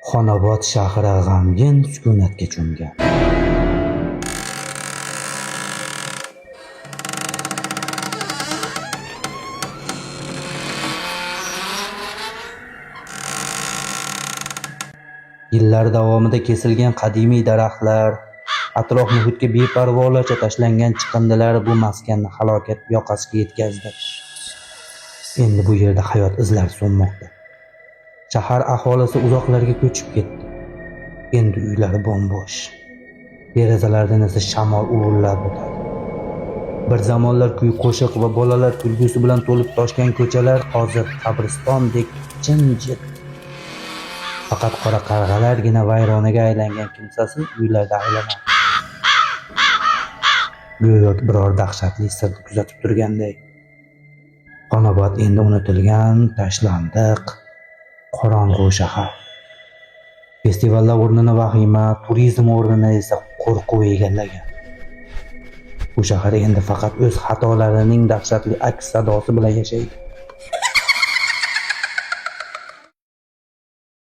Xonobod shahri g'amgin sukunatga cho'mgan. Yillar davomida kesilgan qadimiy daraxtlar, atrof muhitga beparvolarcha tashlangan chiqindilar bu maskanni halokat yoqasiga yetkazdi. Endi bu yerda hayot izlari so'nmoqda. Shahar aholisi uzoqlarga ko'chib ketdi. Endi uylar bo'm-bo'sh. Derazalardan esa shamol uvillab o'tadi. Bir zamonlar kuy-qo'shiq va bolalar kulgusi bilan to'lib toshgan ko'chalar hozir qabristondek jimjit. Faqat qora qarg'alargina vayronaga aylangan kimsasiz uylarda aylanadi. Go'yo biror dahshatli sirni kuzatib turganday. Xonobod endi unutilgan, tashlandiq, qorong'u shahar. Festivallar o'rnini vahima, turizm o'rnini esa qo'rquv egallagan. Bu shahar endi faqat o'z xatolarining dahshatli aks sadosi bilan yashaydi.